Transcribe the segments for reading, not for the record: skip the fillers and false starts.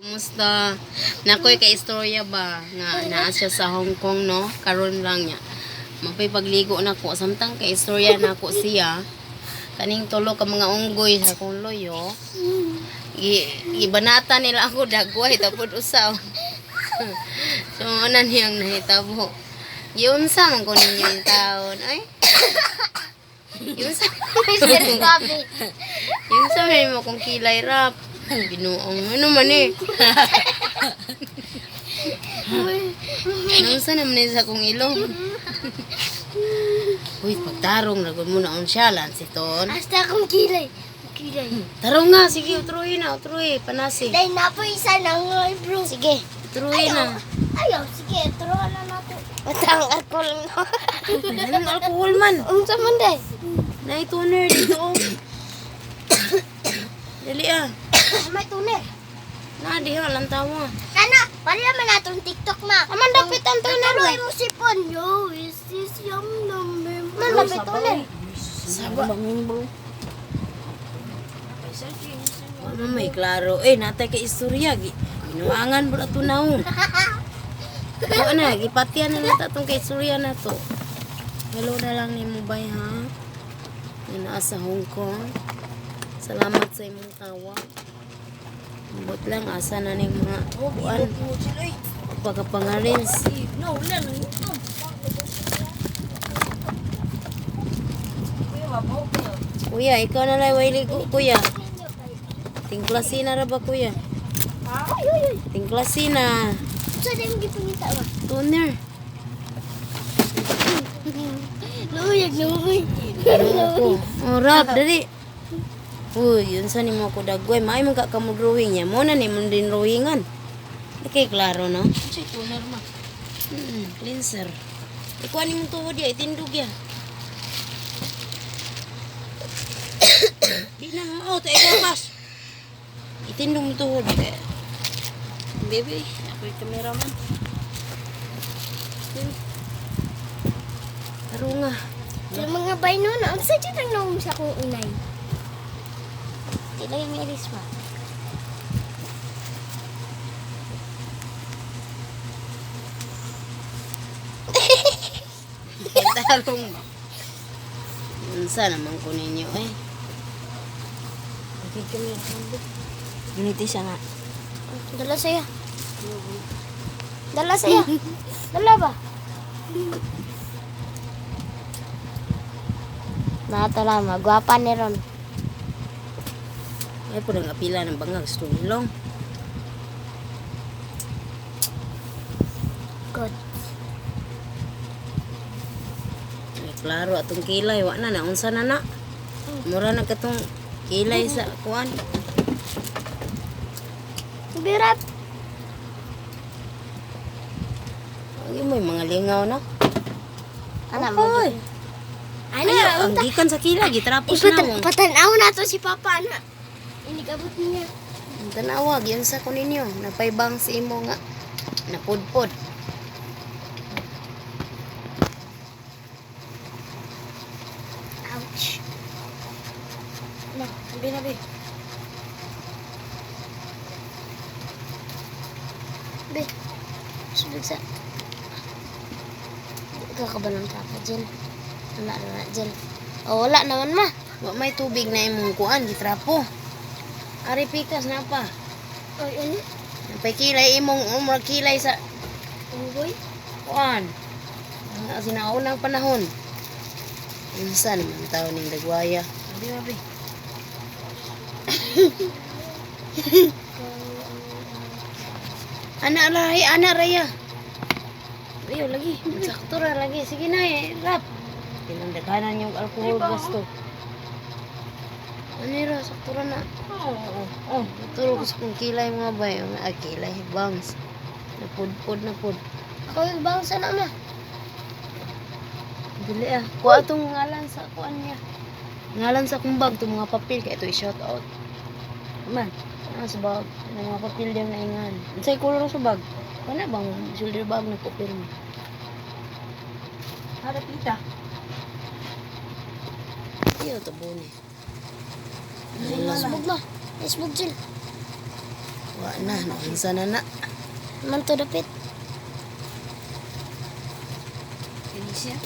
Kumusta? Nakoy kay istorya ba nga naa siya sa Hong Kong, no? Karon lang niya. Mapay pagligo nako samtang kay istorya nako siya kaning tulo ka mga unggoy sa akong loyo. Gibanata nila ako dagway tapod usaw. So ana niyang nahitabo. Giunsa man ko ninyo yung taon ay. Giunsa Mr. Bobby. Giunsa man mo kung kilay rap. Binuong ano man eh. Nangsa naman ni sa akong ilong. Uy, pagtarong na mo na siya lan si Ton. Hasta akong kilay. Kilay. Tarong nga, sige, utruhin na, utruhin, panasi. Dahil na po isa nang bro. Sige. Utruhin na. Ayaw, sige. Turuan na nato. Matang alcohol na. Anong alcohol man? Unsa man day? Nay toner dito. Oh. Dali ah. May tuner. Na diha lantawa. Kana, pala man natong TikTok ma. Aman dapat ang tuner. Tuloy mo sipon. Yo, is this yum number? Man dapat tuner. Saba. Wa man may klaro. Eh, natay kay istorya gi. Ginuangan bro ato naong. Wa na, gipatian na nato atong kay istorya na to. Hello na lang nimo bay ha. Nga naa sa Hong Kong. Salamat sa imong tawa. Ambot lang asa na ning mga kuan pagkapangalins. Kuya, ikaw na lang way ligo, kuya. Tingklasi na ra ba, kuya? Ay, ay, ay. Tingklasi na. Sa dayong gipangita ba? Toner. Luyag, luoy. Ano ko? Oh, rap, dali. Uy, yun sa nimo ko dagway. Maay man ka kamo drawing niya. Mo na nimo din drawingan. Okay, klaro no? Kasi toner ma. Cleanser. Ikuha ni mong tuhod ya, itindog ya. Di na, oh, tayo gapas. Itindog mo tuhod. Baby, ako yung cameraman. Taro nga. Sa mga bay noon, ang sa dyan ang naum sa akong inay. Di lang yung iris ma. Tarong ba? Unsa naman ko ninyo eh. Okay, cameraman. Unity siya nga. Dala saya. Dala saya. Dala ba? Natala, magwapa ni Ron. Ay po nang apila ng bangag sa ilong. Good. Ay, klaro atong kilay wa na naunsa na na. Mura na katong kilay sa kuan. Birat. Ang mo yung mga lingaw na. Ana mo. Oy. Ana, Ang gikan sa kilay gitrapos na. Ipatan, patanaw na to si Papa, ana. Inigabot niya. Ang Tanawa giunsa ko ninyo napaybang si imo nga napudpod. Ouch. Ma, sabi na be. Be, sulod sa... Di ka ka ba ng trapa, Jill? Wala na, Jill. Oh, wala naman, ma. Wa may tubig na imong kuan gitrapo. Ari pikas na pa. Ay, ano? Napay kilay imong umra kilay sa Unggoy? kuan. Ang sinaunang panahon. Unsa naman tao ning dagwaya. Sabi na be. Ana lahi, ana raya. Ayo lagi, sakto ra lagi. Sige na, eh, rap. Pinandaghanan yung alcohol gasto. Ano ra, sakto ra na. Oo, oo. Turo ko sa kong kilay mga bay. Ah, kilay, bangs. Napudpod, napud. Ako yung bang sana, ma. Dili ah. Kuha itong ngalan sa kuan niya. Ngalan sa akong bag, itong mga papel. Kaya ito i-shout out. Man, Ah, sa bag. Ang mga papel diyan na ingan. Unsay color sa bag? Wala bang shoulder bag na papel mo? harap kita. Iyo, tabo ni. Isbog, ma. Isbog, Jill. Wa na, naunsa na na. Man to dapit. Kini siya.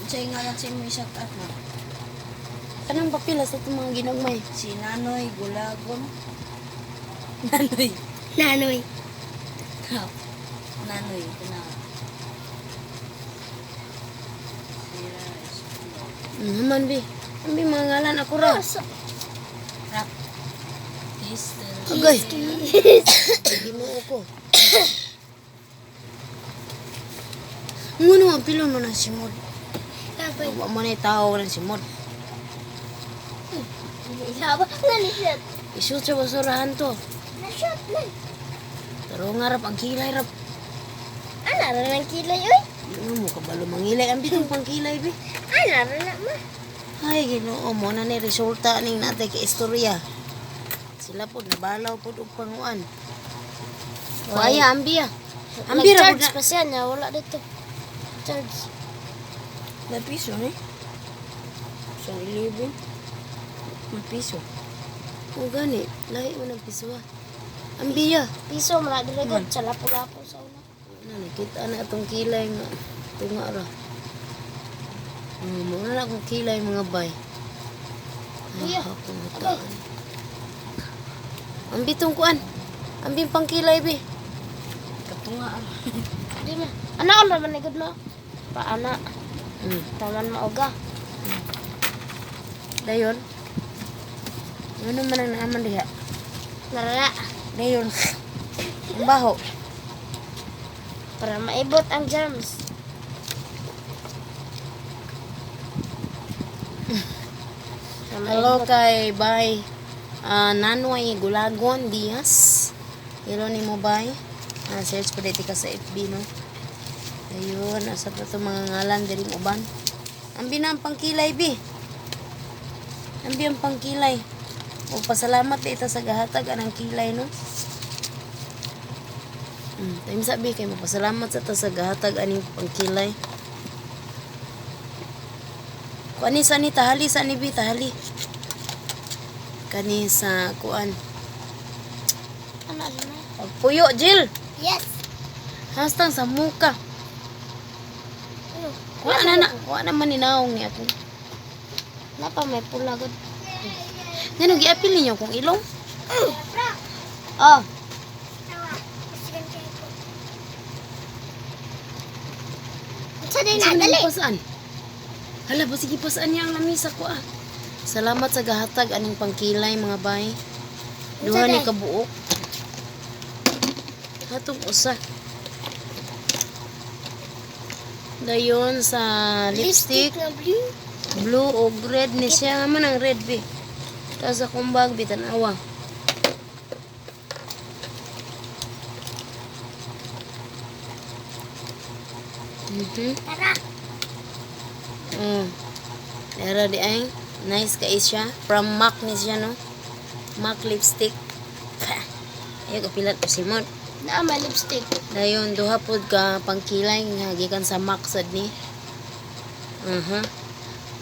Unsay ngalan sa imong shout out na? Kanang papila sa itong mga ginagmay. Si Nanoy Gulagon. Nanoy. Nanoy. Nanoy kana. Sira Naman, bi. Ang bi, mga ngalan ako ra. Rap. Crystal. Agay. Ginoo ko. Ngono ang pilo mo ng simod. Wa mo na tao ng simod. Ilaba. Nani-shot. Isut sa basurahan to. Na-shot na. Pero nga rap, ang kilay rap. Ana ra nang kilay oy. Ano mo kabalo mangilay? Ang bitong pangkilay bi. Ana ra na ma. Ay, Ginoo mo na ni resulta ning natay kay istorya. Sila po nabalaw po og panguan. Waya ambiya. Ambi ra Nag-charge pud na. pa siya niya. Wala dito. Charge. Na piso ni. So 11. May piso. O gani, lahi mo ng piswa. Ambiya. Piso man na dili gud sa lapo-lapo sa una. Na nakita na atong kilay nga tunga ra. Mo na akong kilay mga bay. Kuya. Ah, akong hutaan. Ang bitong kuan. Ang bing pangkilay bi. Katunga. Di ma. Ana ko naman ni gud no. Paana. Taman maoga. Dayon. Ano man ang naaman diha? Narara. Dayon. Ang baho. Para maibot ang germs. Para Hello maibot. kay bay Nanoy Gulagon Diaz. Hello ni mo bay. Search pa dito ka sa FB no. Ayun, asa pa itong mga ngalan diring uban. Ang binang pangkilay bi. Ang ang pangkilay. O pasalamat dito sa gahatag anang kilay no. Time sabi kay mo pasalamat sa ta sa gahatag aning pangkilay. Kuani sa ni tahali sa ni bi tahali. Kani sa kuan. Ana ra na. Pagpuyo Jill. Yes. Hastang sa muka. Ano? Wa na na, wa na man ninaong ni ako. Napa may pula gud. Ngano giapil ninyo kung ilong? Oh. Sa din na Saan dali. pasaan? Hala, ba sige pasaan niya ang lamisa ko ah. Salamat sa gahatag aning pangkilay mga bay. Duha ni kabuok. Hatong usa. Dayon sa lipstick, na blue. blue o red ni siya. Nga man ang red bi. Tapos akong bag bi tanawa. Tara. Pero di ay nice kay siya. From MAC ni siya no. MAC lipstick. Pah. Ayaw kapilat ko si Mod. Na may lipstick. Dayon duha pod ka pangkilay nga gikan sa MAC sad ni.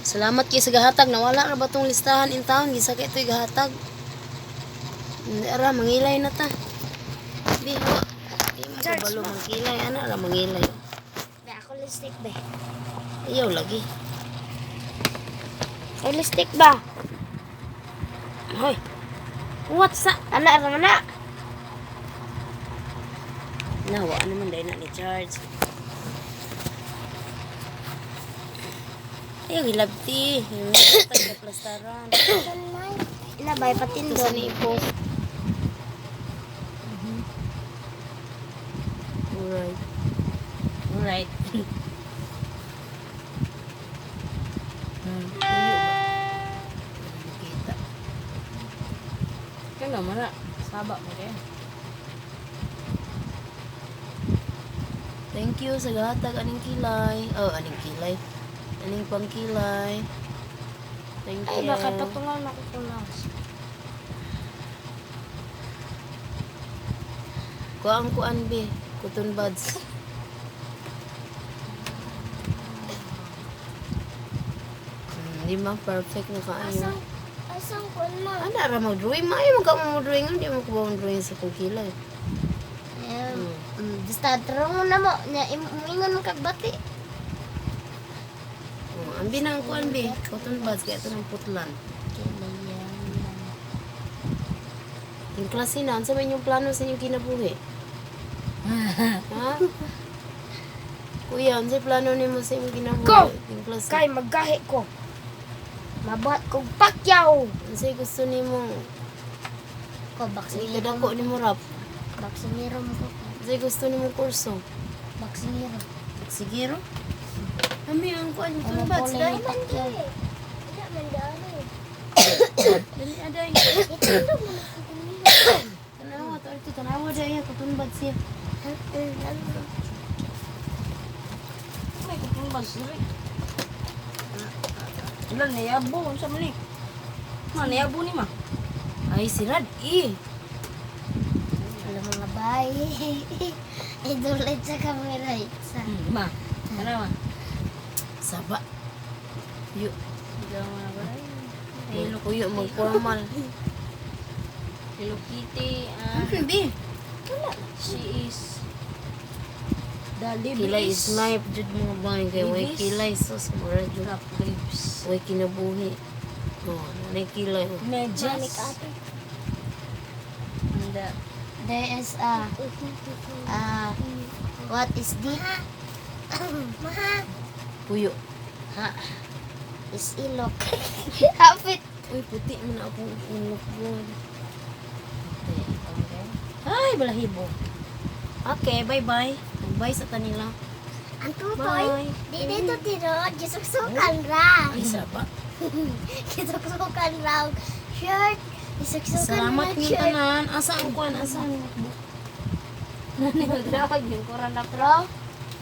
Salamat kay sa gahatag nawala ra ba tong listahan in town gisa kay ito'y gahatag. Hindi ara mangilay na ta. Di hawa. Di mo kabalo mangkilay ana ra mangilay. Be ako lipstick be. Ayaw lagi. May lipstick ba? Hoy. What's up? Ana ra man na. Nawa naman dahil na ni charge. Ayaw hilabti. Yung plastaran. Ina bay patin Ito sa do. ni i-post. Alright. Alright. Tuyo ba? Makita. Kaya man na. Saba mo kaya. Thank you sa gahatag aning kilay. Oh, aning kilay. Aning pangkilay. Thank Ay you. baka patungan ako kulang. Kuang kuan be, cotton buds. Di ma perfect na kaayo. Asang Asang ko na. Ana ra mag-drawing. Maayo man ka mo drawing. Hindi mo ko ba drawing sa kong kilay. Basta tarong na mo. Nya ingon mo kag bati. Oh, ambi na ang kuan bi. Cotton buds kaya ito ng putlan. Yung klase na, ano sa inyong plano sa inyong kinabuhi? Ha? Kuya, ano sa plano nimo sa inyong kinabuhi? Go! Yung klase. Kay maggahi ko. Mabuhat kog Pacquiao. Ano sa'yo gusto nimo? Ko Sige, baksinero. kadako nimo rap. Baksinero mo ko. Ano sa'yo gusto nimo kurso? Baksinero. Sige ro. Ami ang kuan Ano cotton buds kulay dai. ni Pacquiao? Wala man dali. Dali aday. Itundog mo na ko nila. Tanawa to arto tanawa dai cotton buds siya. May cotton buds diri. Wala nayabo unsa man ni? Ma nayabo ni ma. Ay sirad eh. Wala mga bay. Idulit sa camera itsa. Ma. Ano ma? Saba. Yo, Hello mga bay. hello kuya mag-formal. Hello Kitty. Ah, Ano bi? she is the Kilay libis. is life jud mga bay kay way Libis. kilay sus mura jud. Rap lives. Way kinabuhi. Oh, nanay kilay. Oh. Medyas. Manik ate. And There is a what is this? Puyo. Ha. Is ilok. Hapit. Uy, puti man akong ulok ko. Ay, balahibo. Okay, bye-bye. Bye sa tanila. Ang tutoy. Bye. Di dito tiro, gisuksukan ra. Ay, saba. Gisuksukan ra og shirt. Gisuksukan Salamat ra ni shirt. tanan. Asa ang kuan? Asa ang notebook? Nagdrag yung koran na Bro,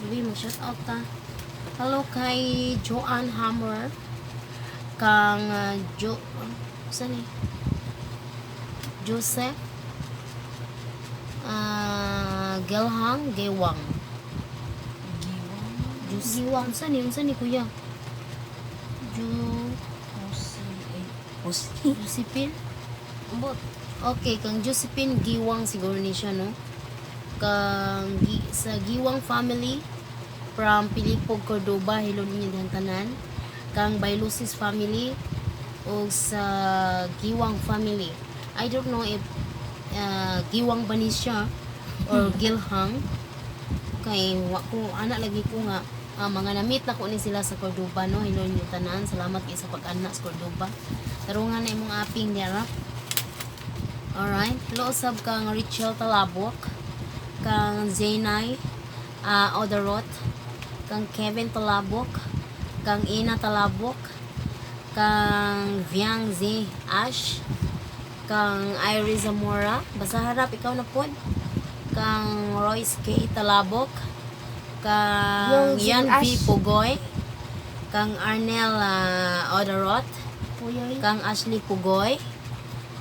Sabi mo, shout out ta. Hello kay Joanne Hammer. Kang Jo... Saan eh? Joseph. Gelhang Gewang. Giwang. Saan eh? Saan ni kuya? Jo... Josephine? Ambot. Okay, kang Josephine Giwang siguro ni siya, no? Kang sa Giwang family from Pilipog, Cordoba, hello ninyo dihang tanan. Kang Bailusis family o sa Giwang family. I don't know if Giwang ba ni siya or Gilhang. Kay wa ko ana lagi ko nga mga namit na ko ni sila sa Cordoba, no? Hello ninyo tanan. Salamat kay sa pag-ana sa Cordoba. Tarungan na imong aping dira. Alright. Hello usab kang Rachel Talabok, kang Zainay Odarot, kang Kevin Talabok, kang Ina Talabok, kang Viang Z Ash, kang Iris Zamora, basta harap ikaw na pod, kang Royce K Talabok, kang Yung Z Yan V Ash. Pugoy, kang Arnel Odarot, puyoy. kang Ashley Pugoy,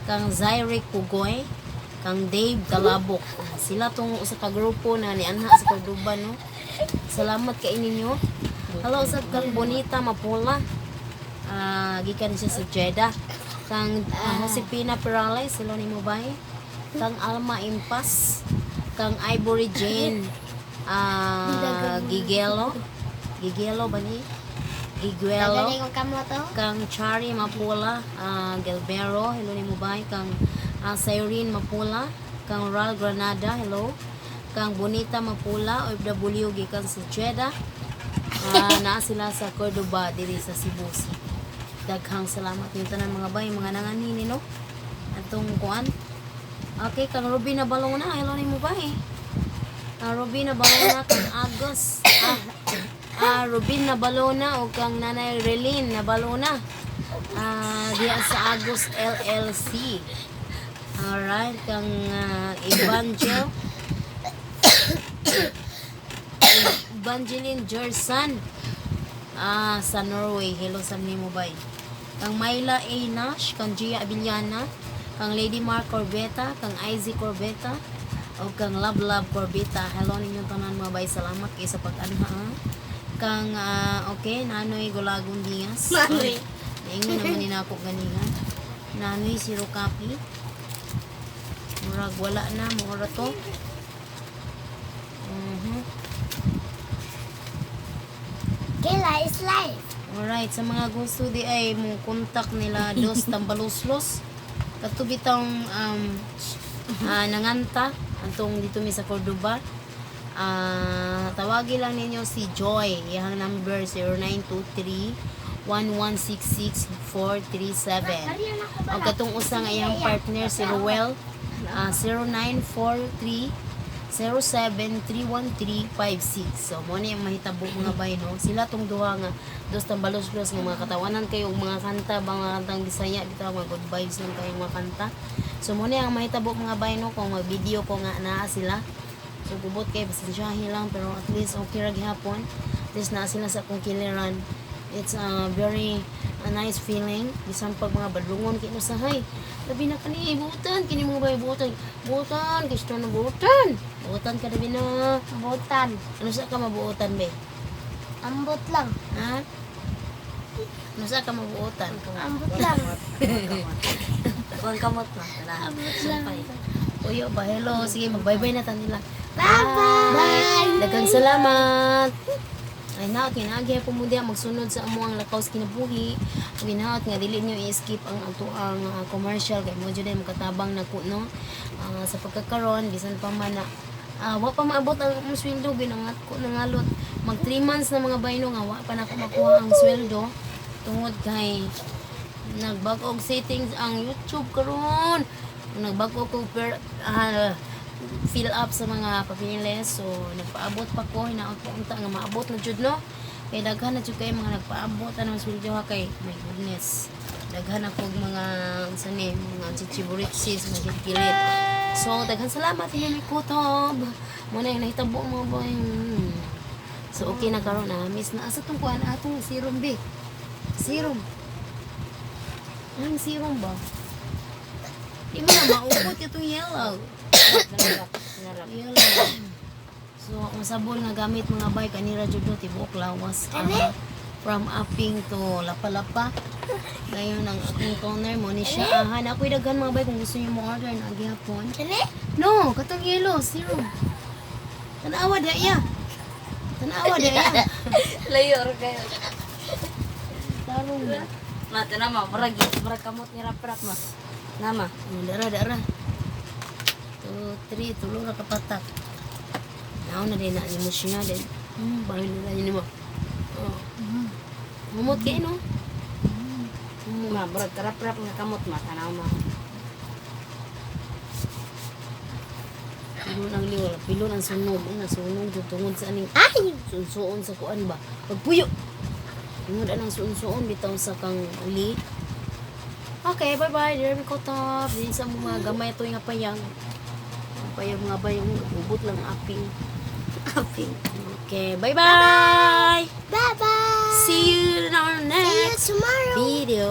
kang Zyric Pugoy, kang Dave Talabok. Sila tong usa ka grupo na nianha sa Cordoba, no. Salamat kay ninyo. Hello usab kang Bonita Mapula. Gikan siya sa Jeddah. Kang Josepina Perales, hello nimo bay. Kang Alma Impas, kang Ivory Jane Gigelo. Gigelo ba ni? Giguelo Dali kong kamot oh. Kang Chari Mapula, Gelbero, hello ni Mubay, kang Cyrene Mapula, kang Ral Granada, hello, kang Bonita Mapula, OFW gikan sa Jeddah, naa sila sa Cordoba diri sa Cebu City. Daghang salamat ninyo tanan mga bay, mga nanganini no. Atong kuan. Okay, kang Ruby na balong na, hello ni Mubay. Kang Ruby na balong na, kang Agos. Rubin na balona o kang Nanay Relin na balona. Diya sa Agos LLC. Alright, kang Evangel. Evangeline Jerson. Sa Norway. Hello sa nimo bay. Kang Myla A. Nash, kang Gia Abiliana, kang Lady Mark Corbeta, kang Isaac Corbeta, o kang Love Love Corbeta. Hello ninyong tanan mga bay. Salamat kay sa pag-anha. Kang, okay, Nanoy Gulagon Diaz. Nanoy. Naingon naman ni nako ganingan. Nanoy zero copy. Murag wala na mura to. Kela is life. Alright, sa mga gusto di ay mo contact nila Dos Tambaluslos. Kato bitong nanganta antong dito mi sa Cordoba. Tawagi lang ninyo si Joy. Iyang number 0923 1166 437. Ang katong usa nga iyang partner si Ruel, 0943 0731356. So mo ni ang mahitabo, mga bay, no. Sila tong duha nga dos tambalos-los nga mga katawanan kayo og mga kanta ba, mga kantang Bisaya bitaw, mga good vibes lang kayo mga kanta. So mo ni ang mahitabo, mga bay, no, kung mag-video ko nga naa sila. So gubot kay, pasensyahin lang, pero at least okay ra gihapon. At least naa sila sa akong kiliran. It's a very a nice feeling. Bisan pag mga badlungon kay usahay. Labi na kani buutan kini, mga bay, buutan. Buutan gusto na buutan. Buutan ka labi na. Butan. Ano sa ka mabuutan be? Ambot lang. Ha? Ano sa ka mabuutan? Ambot lang. Huwag kamot ma. Tara. Ambot lang. Uyo ba? Hello. Sige, mag-bye-bye na ta nila. Bye-bye. Daghang salamat. Ay naot nga naagi po mo diha magsunod sa amuang lakaw sa kinabuhi. Ug hinaot nga dili niyo i-skip ang atoang commercial kay mo jud ay makatabang nako, no. Sa pagkakaron bisan pa man na wa pa maabot ang akong sweldo, ginangat ko nangalot. Mag 3 months na, mga bayno, nga wa pa nako makuha ang sweldo tungod kay nagbag-og settings ang YouTube karon. Nagbag-o ko per fill up sa mga papeles, so nagpaabot pa ko. Hinaot ko unta nga maabot na jud, no, kay daghan na jud kay mga nagpaabot anong sweldo ha, kay my goodness, daghan ako og mga unsa ni, mga chichiburitsis, mga gilit. So daghan salamat, Henry Kutob. Mo na yung nahitabo, mga boy. So okay na karon na miss na asa tong kuan, atong serum be, serum, ang serum ba? Di mo na maupot itong yellow. Yellow. So, ang sabon nga gamit, mga bay, kanira jud no, tibuok lawas. From Aping to Lapa-Lapa. Ngayon ang akong toner mo ni siya. Ahan, ako'y daghan, mga bay, kung gusto niyo mo order na gihapon. Kani? No, katong yellow, serum. Tanawa di ya. Tanawa di ya. Layo ra kayo. Tarong na. Ma, tana ma, murag murag kamot ni rap-rap ma. Nama. Oh, dara, dara. Two, three, tulo ra kapatak. Naon na din na ni mo siya din. Bahin na lang mo. Oh. Humot kay no? Humot. Ma, murag karap-rap nga kamot ma, tanaw ma. Pilon ang liwal, pilon ang sunog, ang nasunog jud tungod sa aning Ay! suunsuon sa kuan ba. Pagpuyo. Tungod anang suunsuon bitaw sa kang uli. Okay, bye-bye. Dear Mikotop. Din sa mga gamay ito nga payag. Ang payag, mga bayong ubot lang aping. Aping. Okay, bye-bye. Bye-bye! See you in our See you next tomorrow! video.